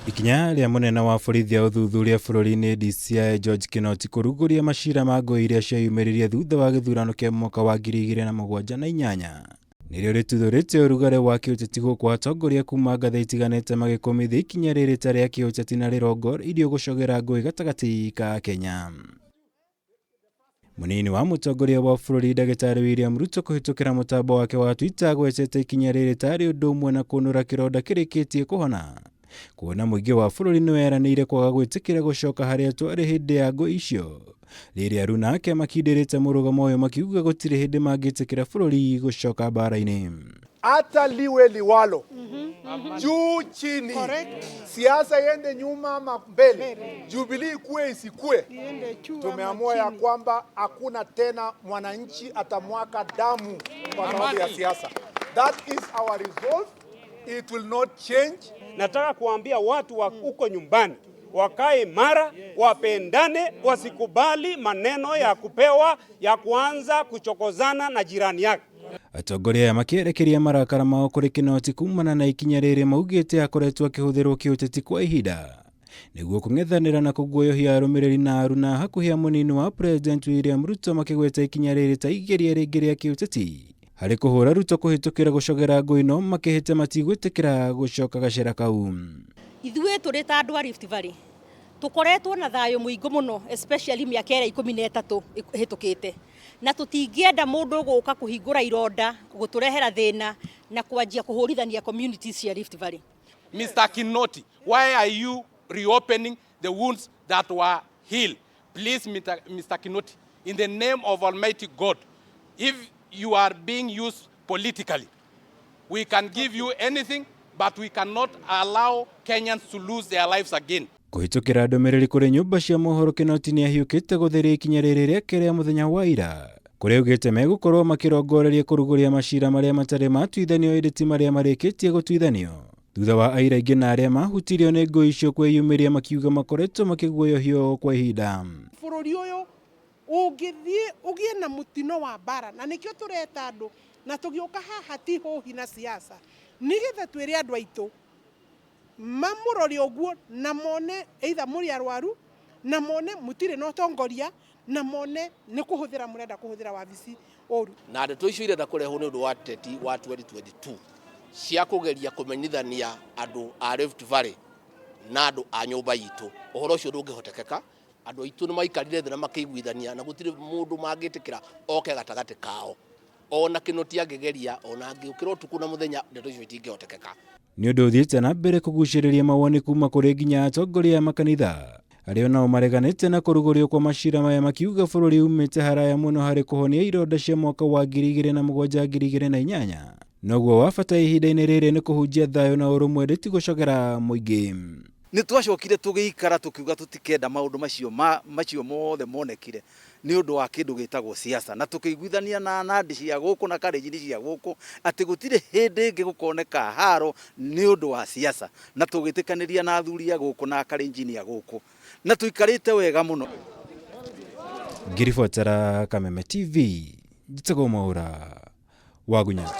Ikinya rĩa mũnene wa borithi ya ũthuthuria bũrũri-inĩ DCI George Kinoti kũrugũria macira ma ngũĩ iria cieyumĩririe thutha wa gĩthurano kĩa mwaka wa 2008 nĩrĩo rĩtuthũrĩte ũrugarĩ wa kĩũteti gũkũ atongoria kuma ngathĩ itiganĩte magĩkũmithia ikinya rĩrĩ ta rĩa kĩũteti na rĩrongoreirio gũcogera ngũĩ gatagatĩ ka Kenya. Mũnini wa mũtongoria wa bũrũri ndagĩtarĩ William Ruto kũhĩtũkĩra mũtambo wake wa Twitter agwetete ikinya rĩrĩ tarĩ ũndũ ũmwe na kũnũra kĩronda kĩrĩkĩtie kũhona. Kuona mũingĩ wa bũrũri nĩ weranĩire kwaga gwĩtĩkĩra gũcoka harĩa twarĩ hĩndĩ ya ngũĩ icio. Rĩrĩa Aruna ake makindĩrĩte mũrũgamo ũyũ makiuga gũtirĩ hĩndĩ mangĩtĩkĩra bũrũri gũcoka mbara-inĩ. Hata liwe liwalo, juu chini, siasa iende nyuma ama mbele, Jubilee ikue isikue, tumeamua ya kwamba hakuna tena mwananchi atamwaka damu kwa sababu ya siasa. That is our resolve. It will not change. Nataka kuambia watu wa huko nyumbani wakae imara, wapendane, wasikubali maneno ya kupewa ya kuanza kuchokozana na jirani yake. Atongoria aya makĩerekeria marakara mao kũrĩ Kinoti kumana na ikinya rĩrĩ maugĩte akoretwo akĩhũthĩrwo kĩũteti kwa ihinda nĩguo kũng'ethanĩra na kũguoyohia arũmĩrĩri na aruna hakuhĩ a mũnini wa President William Ruto makĩgweta ikinya rĩrĩ ta igeria rĩngĩ rĩa kĩũteti harĩ kũhũra Ruto kũhĩtũkĩra gũcogera ngũĩ no makĩhĩta matigwĩtĩkĩra gũcoka gacĩra kau. Ithuĩ tũrĩ ta andũ a Rift Valley tũkoretwo na thayũ mũingĩ mũno, especially mĩaka ĩrĩa 13 ĩhĩtũkĩte, na tũtingĩenda mũndũ gũka kũhingũra ironda, gũtũrehera thĩna na kwanjia kũhũrithania communities cia Rift Valley. Mr. Kinoti, why are you reopening the wounds that were healed? Please, Mr. Kinoti, in the name of Almighty God, if you are being used politically, we can give you anything, but we cannot allow Kenyans to lose their lives again. Kũhĩtũkĩra ndũmĩrĩri kũrĩ nyũmba cia mohoro, Kinoti nĩ ahiũkĩte gũtheria ikinya rĩrĩ rĩake rĩa mũthenya wa ira, kũrĩa augĩte megũkorwo makĩrongoreria kũrugũria macira marĩa matarĩ matuithanio ĩndĩ ti marĩa marĩkĩtie gũtuithanio thutha wa aira aingĩ na arĩa mahutirio nĩ ngũĩ icio kwĩyumĩria makiuga makoretwo makĩguoyohio kwa ihinda. Bũrũri ũyũ ũngĩthiĩ ũgĩe na mũtino wa mbara, na nĩkĩo tũreta andũ na tũgĩũka haha ti hũhi na siasa, nĩgetha twĩre andũ aitũ mamũrore ũguo na mone either mũrĩ arwaru, na mone mũtirĩ na ũtongoria, na mone nĩ kũhũthĩra mũrenda kũhũthĩra wabici ũru. Na ndeto icio irenda kũrehwo nĩ ũndũ wa teti wa 2022 cia kũgeria kũmenyithania andũ a Rift Valley na andũ a nyũmba itũ, ũhoro ũcio ndũngĩhotekeka. Andũ aitũ nĩ maikarire thĩ na makĩiguithania, na gũtirĩ mũndũ mangĩtĩkĩra oke gatagatĩ kao. Ona Kinoti angĩgeria, ona angĩũkĩra ũtukũ na mũthenya, ndeto icio itingĩhotekeka. Nĩ ũndũ ũthiĩte na mbere kũgucĩrĩria mawoni kuma kũrĩ nginya atongoria a makanitha arĩa onao mareganĩte na kũrugũrio kwa macira maya, makiuga bũrũri umĩte haraya mũno harĩ kũhonia ironda cia mwaka wa 2007 2008, noguo wa bata ihinda-inĩ rĩrĩ nĩ kũhunjia thayũ na ũrũmwe ndĩ ti gũcogera mũingĩ. Nĩ twacokire tũgĩikara tũkiuga tũtikenda maũndũ macio macio mothe monekire nĩ ũndũ wa kĩndũ gĩtagwo siasa, na tũkĩiguithania na nandi cia gũkũ na karĩnjini cia gũkũ atĩ gũtirĩ hĩndĩ ĩngĩ gũkoneka haro nĩ ũndũ wa siasa, na tũgĩtĩkanĩria na athuri a gũkũ na akarenjini a gũkũ, na tũikarĩte wega mũno. Ngĩribotera Kameme TV, njĩtagwo Mwaũra Wagunya.